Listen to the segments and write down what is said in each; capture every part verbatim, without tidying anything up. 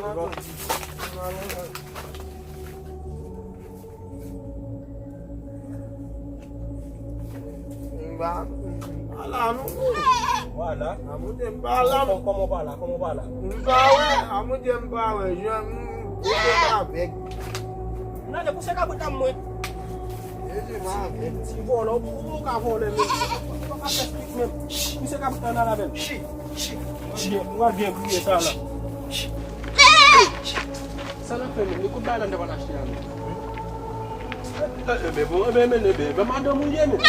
M pa, m pa la non. Wala. Amonde m pa la. Kòman, kòman w pa la? Kòman w pa la? M pa wè, amonde m pa wè. Jan m, m, m avèg. Nan, pouse kabrit la mwen. Jezi, m avèg. Ti vòlò, ou, ou ka vòlè menm. Ou pa ka fè pit menm. Pouse kabrit la nan lavel. Chi, chi, chi. Ou al byen griye sa la. Sa n ap fè menm? Li kout bagay la n ta pral achte a menm. Ebe, bon, ebe, men, ebe, ben madanm ou ye, men.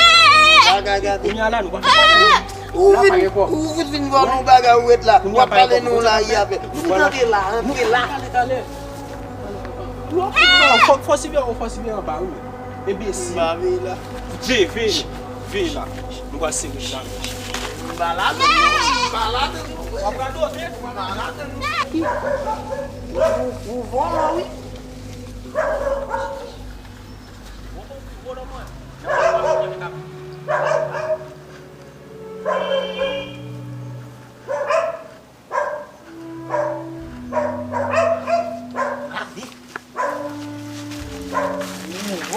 Bagay gade. Kounye a la, nou pa fè bagay. Ou vin, ou fout vin vòlè yon bagay ou ret la. W ap pale nou la, y apè. Nou vin antre la, antre la. Talè, talè. Fò, fò, fò sivye, fò sivye anba, wi. Enbesil. M pa veye la. Veye, veye, veye la. Nou pral sere la. M pa ladann non, m pa ladann non. W ap radote, w ap radote. Ou, ou vòlò, wi.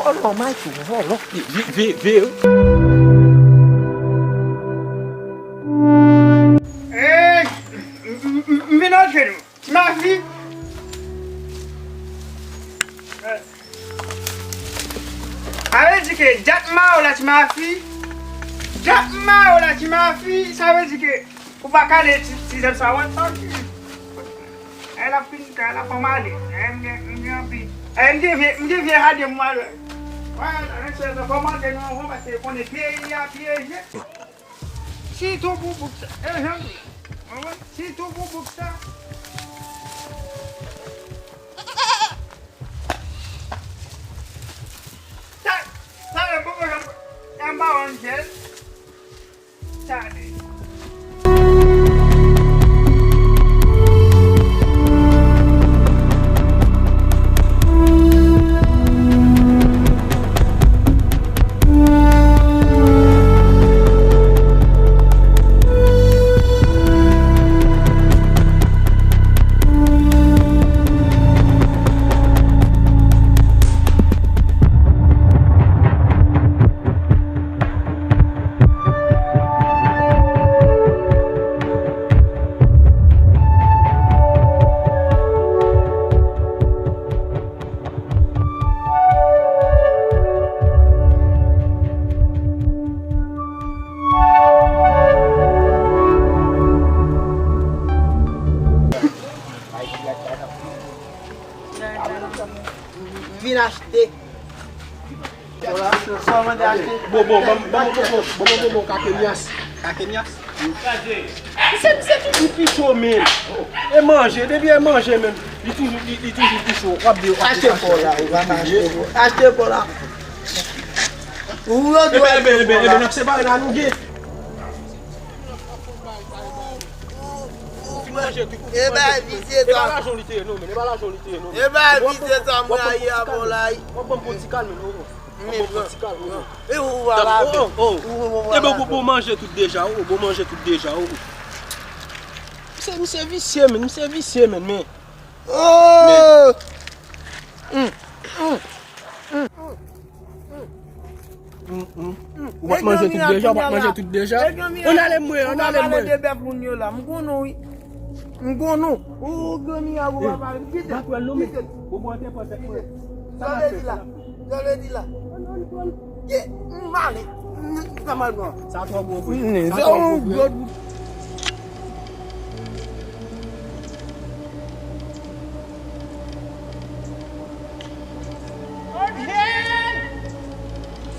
Vòlò, Mike, vòlò. Ve, ve, ve. Ey, m, m, m, m vin antre nou. Ti mafi. Eh. A vle di ke dat ma w la, ti mafi. Dat ma w la, ti mafi. Sa vle di ke ou pa kale ti, ti zèb sa, wè, tanki. Ay, l ap fin, l ap fè m ale. Ay, m gen, m gen anpil. Ay, m gen vye, m gen vye hadem, m al. Wè, se, se fòmante nou anvan, paske konnen peyi a pyeje. Sitou pou bouk sa. E jan m di. Ou konprann? Sitou pou bouk sa. Sa, sa, e bouk sa, sa m pa wè Angel. Tande. Vin achte. Sa w mande achte? Bon, bon, bon, bon, bon, bon, bon, bon, bon, bon, kakemyas. Kakemyas. Misye, misye toujou pi cho, menm. E manje, depi e manje, menm. Li toujou, li, li toujou pi cho. W ap di, w ap di achte fò la, ou pa ka achte fò. Achte fò la. Ou yo dwe. Ebe, ebe, ebe, ebe, n ap separe la, nou gen. Ou, ou, ou, e bay visye sa. E pa lajan li te ye, non, men. E pa lajan li te ye, non, men. E bay visye sa, m rayi avè w la. W ap ban m bon ti kalm, non, non. W ap ban m bon ti kalm, non. E ou va la. Oh, oh, oh. Ebe, bon, bon manje tout deja, oh, bon manje tout deja, oh. Misye, misye visye, men, misye visye, men, men. Oh! Mm, mm, mm. Mm, mm. Ou pa t manje tout deja, ou pa t manje tout deja. Ann ale mwen, ann ale mwen. De bèf moun yo la, m konnen wi. M konnen. Ou granmi a ou pa pale, m kite. Kite. Kite. Sa vle di la. Sa vle di la. Ki m ale. Sa mal pran. Sa twò gwo pou li. Sa twò gwo pou li. Angel!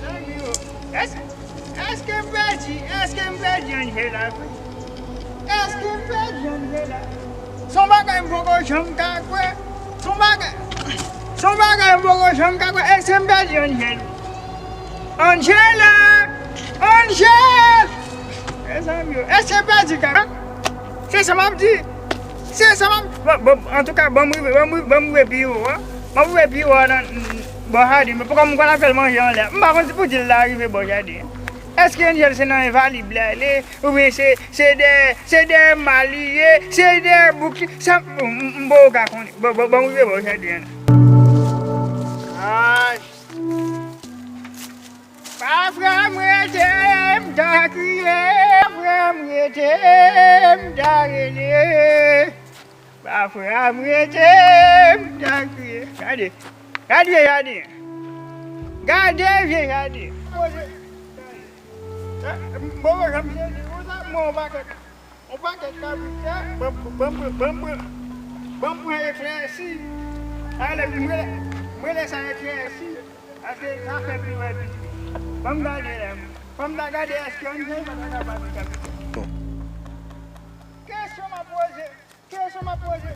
Zanmi yo, èske, èske m pèdi, èske m pèdi Angela vre? Èske m pèdi Angela? Se yon bagay m poko janm ka kwè. Se yon bagay, se yon bagay m poko janm ka kwè. Èske m pèdi Angel? Angela! Angel! Mezanmi, èske m pèdi kaka? Se sa m ap di. Se sa m ap, bon, bon, antouka, ban m rive, ban m rive, ban m rive pi wo a. Ban m rive pi wo a nan, bò jaden. Men poko m konn al fè l manje anlè. M pa konn si pou di l la rive bò jaden. Èske Angel se nan envalib la li ye? Oubyen se, se dèyè, se dèyè ma li ye, se dèyè bouk li, sa, m, m, m poko ka konnen. Bon, bon, bon, m rive bò jardin an. Ay. Pa frè m rete, m ta kriye, pa frè m rete, m ta rele. Pa frè m rete, m ta kriye. Gade. Gade vye jaden. Gade vye jaden. Poze. Eh, m poko janm sezi konsa, m wè yon pakèt, yon pakèt kabrit la, ban m, ban m, ban m, ban m pran eklèsi. Ale, m rele, m rele sa eklèsi. Paske sa fè pi wè pi. Ban m gade la. Ban m ta gade èske yon jan pa ta kapab kabrit. Kesyon m ap poze. Kesyon m ap poze.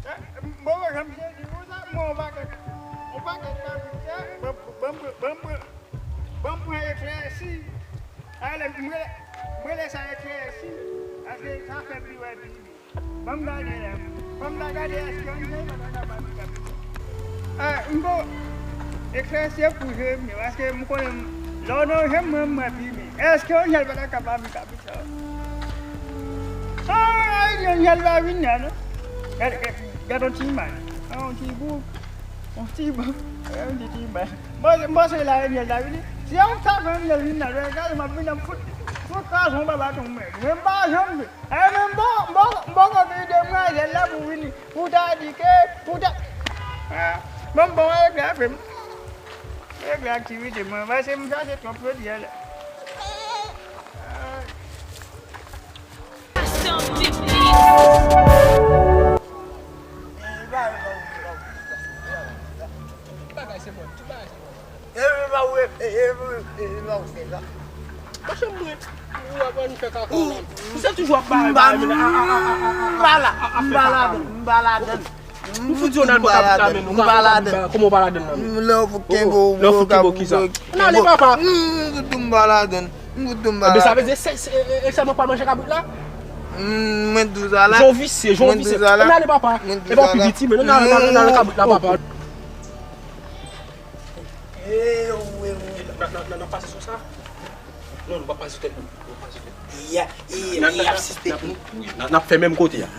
Eh, m poko janm sezi konsa, m wè yon pakèt, yon pakèt kabrit la, ban m, ban m, ban m, ban m pran eklèsi. Ale, m rele, m rele sa eklèsi. Paske sa fè pi wè pi. Ban m gade la. Ban m ta gade èske yon jan pa ta kapab kabrit. Ah, m poko, eklèsi pou Jeremi, paske m konnen lè w nan Jeremi, mwen, mwen pi men. Èske yon jan pa ta kapab kabrit? Ah, Angel pa vin la, non. Gade, gade, gade yon ti imaj. Ah, yon ti bouk. Yon ti bouk. Yon ti, ti imaj. Bon, m panse la Angel ta vini. Si yon sa fè Angel vin la, gade, m ap vin, m ap fout, fout kraze yon baba tonbe. Mwen m pa janm vle. Eh, men bon, bon, bon, konbyen demwazèl la pou vini, pou ta di ke, pou ta, ah, bon, bon, regle afè m. Regle aktivite mwen, paske m chache twòp jodi a la. Ki bagay se bon, ki bagay se bon. Mache mwen, ou ap ann fè kaka la. Ou se toujou ap bay, bay, men, a, a, a, a, a, a, m pa la, a, a, m pa ladan, m pa ladan. Nou fout di w nan kabrit la, men nou pa ladan. Kòman w pa ladan nan, men? Lè w fout kenbe w, lè w fout kenbe w, kisa? Ann ale, papa. M fout tou m pa ladan. M fout tou m pa ladan. Ebyen, sa vle di, se, se, e, e sèlman pa manje kabrit la? Mwen tou sa la. Jan w visye, jan w visye. Ann ale, papa. E pa w pi piti, men ann ale, ann ale, ann ale kabrit la, papa. Nan, nan, nan, nan pase sou sa. Non, nou pa pase sou tèt nou. Nou pa pase sou tèt nou. Nan, nan, nan, nan, nan, nan, n ap fè menm kote a.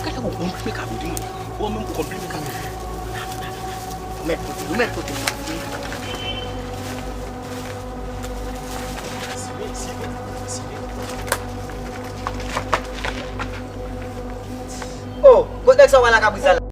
Gade yon konplime kabrit, wi. Ou menm konplime kabrit. Ou mèt pote, ou mèt pote. Oh, kot nèg sa w wè la kabrit sa la?